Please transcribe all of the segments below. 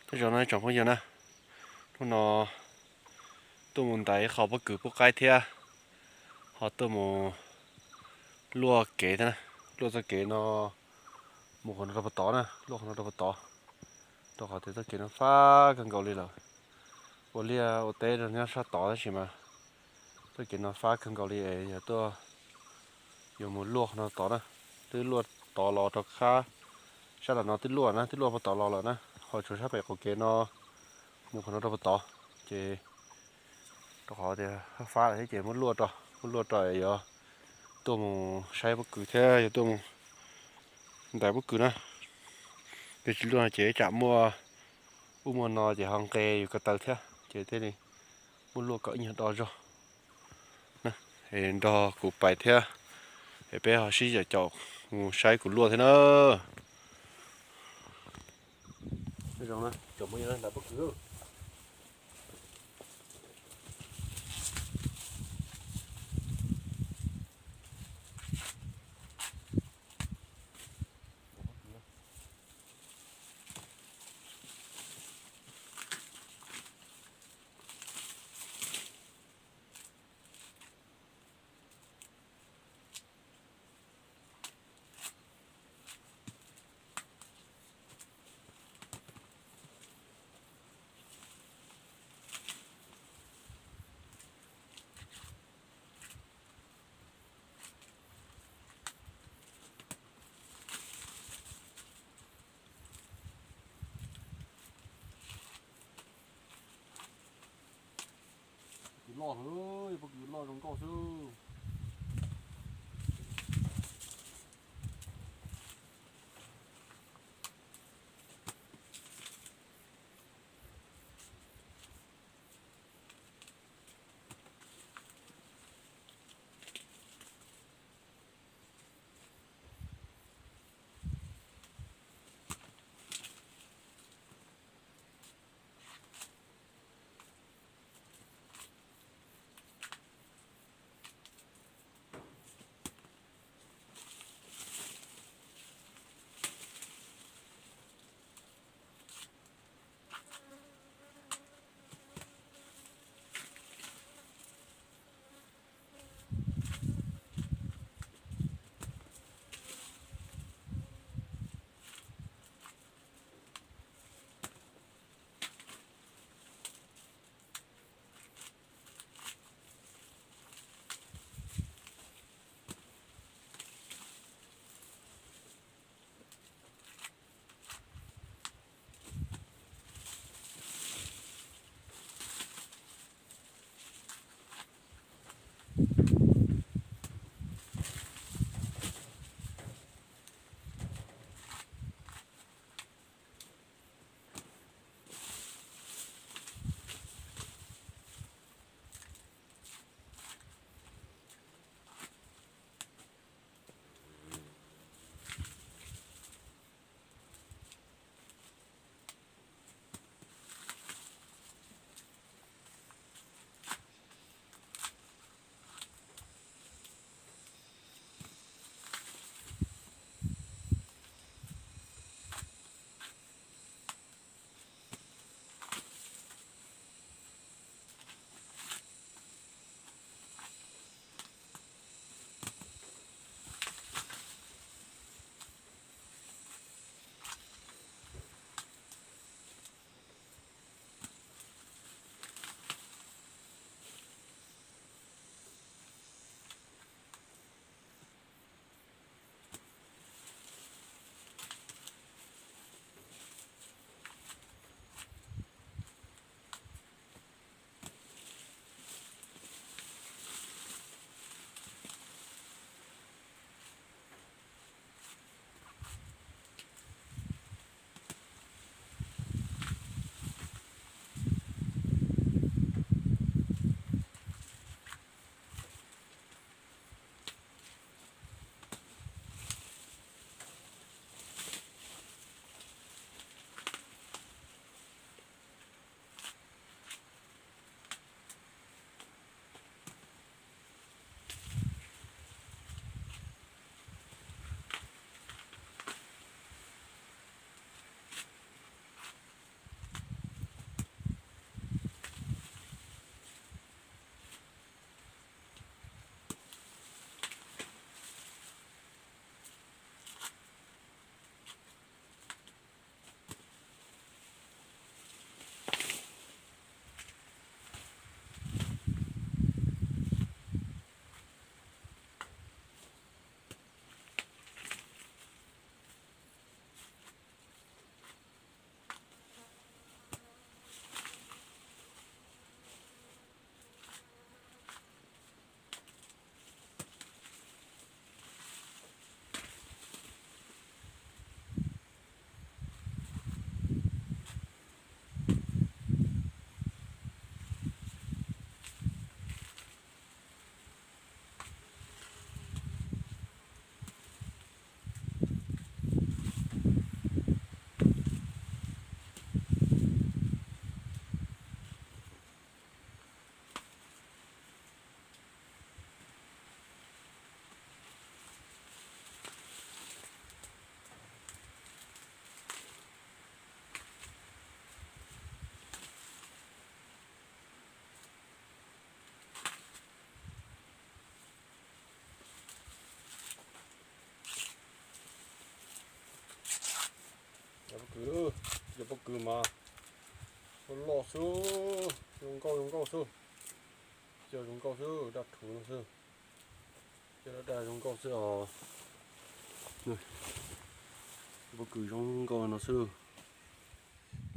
Tej zaum no tsoom phooj ywg na, hnub no tuaj mus ntais qhov pob kws pub qaib thiab ho tuaj mus luaj kev thiab na. Luaj txoj kev no mus qhov no rau puag tod na, luaj qhov no rau puag tod, rau qhov tias txoj kev no fab kawg nkaus li lawm. Ua liaj ua teb rau nyob sab tod tab sis mas txoj kev no fab kawg nkaus li es yog tuaj yuav mus luaj qhov no tod na. Twb luaj tod los rau qab, sab tom no twb luaj na, twb luaj puag tod los lawm na, ho tshuav sab pem qaum kev no mus qhov no rau puag tod. Ces rau qhov tias fab lawm thiab ces muab luaj rau, muab luaj rau yuav tuaj mus saib pob kws thiab yuav tuaj mus ntais pob kws na. Yog tsis luaj no ces tsam muaj ub muaj no ces ho nqe yus ko taw thiab ces thiaj li muab luaj kom ib nyuag do zog na. Es nrog kuv pais thiab es peb ho sib caum caum mus saib kuv luaj thiab na. Pob kws loj lawm, pob kws loj zoo nkauj xwb. Cov pob kws mas loj xwb, zoo nkauj zoo nkauj xwb. Cov zoo nkauj xwb, daj rhuv no xwb. Cov daj zoo nkauj xwb os. Pob kws zoo nkauj no xwb.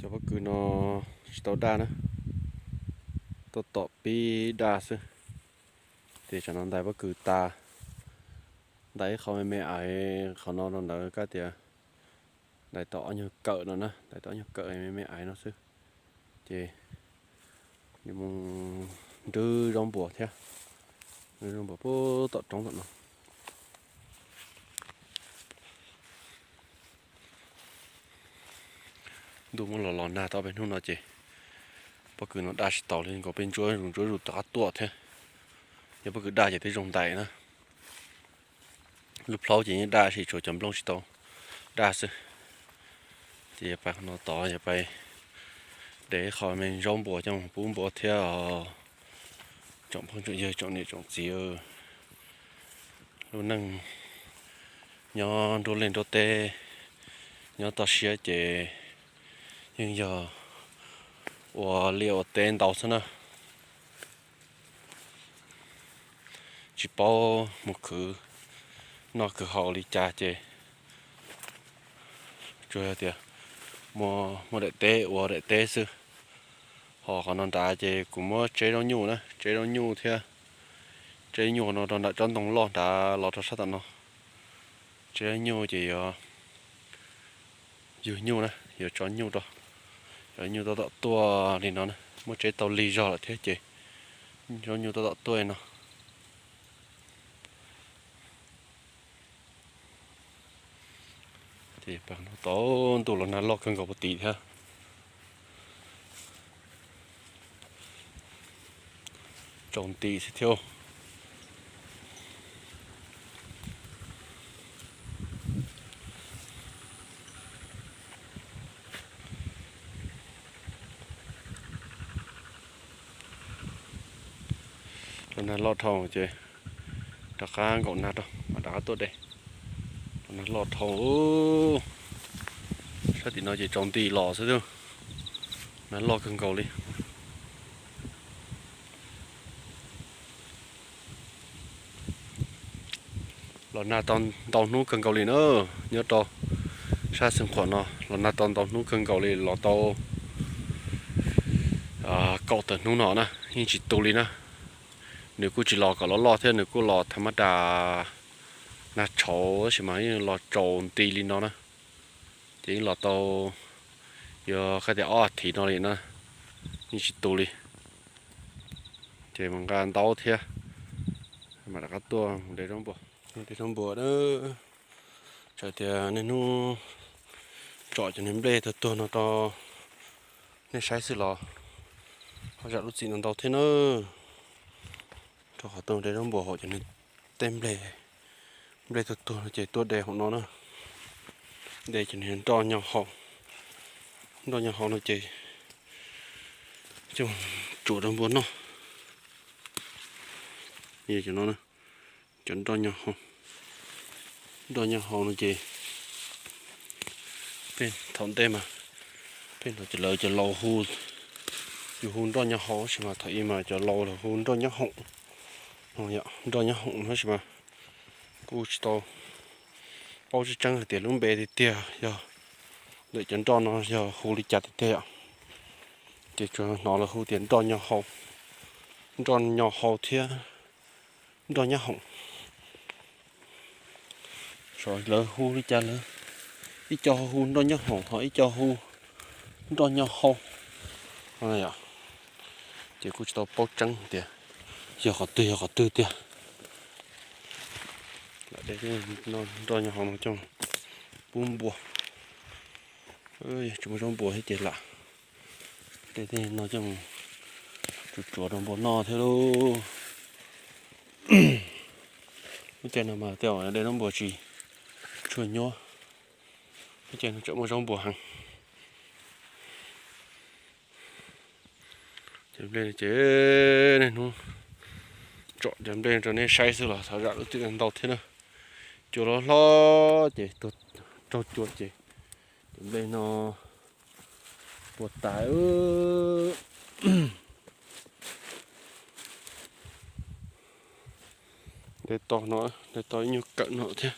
Cov pob kws no tsis tau daj na, tuaj tom pib daj xwb. Ces tsam no ntais pob kws tas, ntais ib qho me me aiv qhov no rau ntawd kab tias ntais tau ob nyuag kawm no na, ntais tau ob nyuag kawm me me aiv no xwb. Ces yuav mus nrwb zaub npuas thiab, nrwb zaub npuas puag tom roob tom no. Ntuj muab los los nag tau peb hnub no ces pob kws no daj tsis taus li, nkaus peb ntsuab zus ntsuab zus rov qab tuaj thiab. Yog pob kws daj ces twb zoo ntais na. Lub plhaub ces yeej daj sis tsuas cov nplooj tsis tau daj xwb. Ces yog pais qhov no tod yog pais de qho me zaub npuas coj mus pub npua thiab os. Tsoom phooj tsoom ywg tsoom niam tsoom txiv, lub neej nyob nruab liaj nruab teb, nyob toj siab ces yeej yog ua liaj ua teb ntau xwb na. Tsis paub mus khwv noj khwv haus li cas ces tsuas yog tias muaj daim teb ua daim teb xwb. Ho qhov no nrad ces kuv muab tseb zaub nyuj na, tseb zaub nyuj thiab, tseb nyuj no rau nram tsob ntoo loj nrad los rau sab tom no. Tseb zaub nyuj ces yuav yug nyuj na, yuav tso nyuj rau, cov nyuj tab tom tuaj li no na, muab tseb tau lig zog lawm thiab ces zaub nyuj tab tom tuaj li no. Ces pab no tau ntuj los nag loj kawg nkaus puag tim thiab. Tsaus nti xwb thiab. Los nag loj dhau ces rov qab nkaum nag rau mam rov qab tuaj de. Los nag loj dhau, sab tim no ces tsaus nti los xwb, nag loj kawg nkaus li. Los nag tau ntau hnub kawg nkaus li na, nyob rau sab Xeev Khuam no los nag tau ntau hnub kawg nkaus li, los tau kaum tawm hnub no na, yeej tsis tu li na. Nws kuj tsis los kom loj loj thiab, nws kuj los tham mab das nag tshauv tab sis mas yeej los tsaus nti li no na. Ces yeej los tau yuav qab tias ob as thiv no li na, yeej tsis tu li. Ces mus nqa ntaub thiab mam rov qab tuaj de zaub npuas. De zaub npuas, txawm tias niaj hnub tsom cov niag nplej tuag tuag no rau nej saib xwb los ho zam lub txim no ntau thiab na. Rau qhov tuaj de zaub npuas hauv cov niag tej nplej, nplej tuag tuag no ces tuaj de hauv no na. De cov niag nroj nyo hau, nroj nyo hau no ces coj tsuav rau npua noj. Cov no, cov nroj nyo hau, nroj nyo hau no ces peb thaum ntej mas peb hnov cov laus, cov laus hu, yus hu nroj nyo hau tab sis mas thaum ub mas cov laus lawv hu nroj nyob hoom, nroj nyob hoom tab sis mas kuj tsis tau paub tseeb tseeb hais tias lub npe tiag tiag yog ntawm cov nroj no yog hu li cas tiag tiag yom. Ces tsuas hnov lawv hu tias nroj nyo hau, nroj nyo hau thiab nroj nyob hoom. Lawv hu li cas lawv, ib co hu nroj nyob hoom ho ib co hu nroj nyo hau. Ces kuj tsis tau paub tseeb tias yog qhov twg yog qhov twg tiag. Lam de nroj nyo hau no coj pub npua, tsis muaj zaub npua thiab ces lam de tej no coj mus tsuav tsuav rau npua noj thiab lauj. Lub caij no mas tej zaum de zaub npua tsis tshua nyuaj, lub caij no tseem muaj zaub npua heev. Cov nplej ces niaj hnub tsom cov nplej rau nej saib xwb los thov zam lub txim ntau thiab na. Cua loj hlob ces tuag raug cua ces cov nplej no Puas tas. Dej to no, dej to ib nyuag kawm no thiab.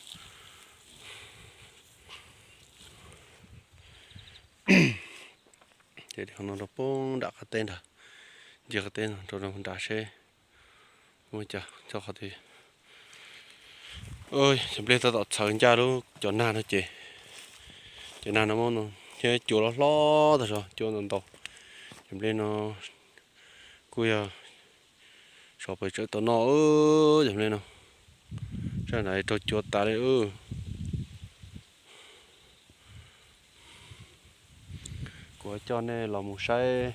Ces no rau poob nram qab teb nrad, ncig qab teb no rau nrad seb muaj cas txog qhov twg. Cov nplej tab tom txhawv ncaj lub cov nag no ces, cov nag no thiab cua loj hlob tag zog, cua ntau ntau. Cov nplej no kuj yog sov pes tsawv tau noj cov nplej no. Sab nrad raug cua tas li. Kuv coj nej los mus saib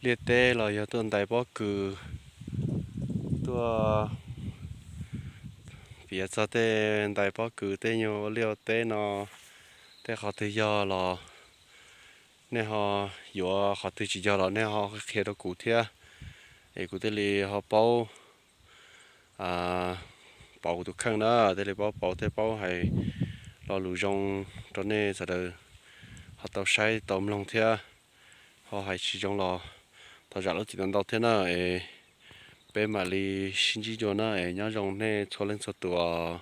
liaj teb los yog tuaj ntais pob kws, tuaj piav txog tej ntais pob kws tej nyuag ua liaj ua teb no, tej qhov twg yog los nej ho yuav, qhov twg tsis yog los nej ho qhia rau kuv thiab, es kuv thiaj li ho paub pauv kuv tus kheej na, thiaj li paub pauv thiab paub hais lo lus zoo rau nej sawv daws ho tau saib tau mloog thiab. Ho hais tsis zoo los thov zam lub txim ntau ntau thiab na, es peb mam li sib ntsib dua na, es nyob zoo nej txhua leej txhua tus os.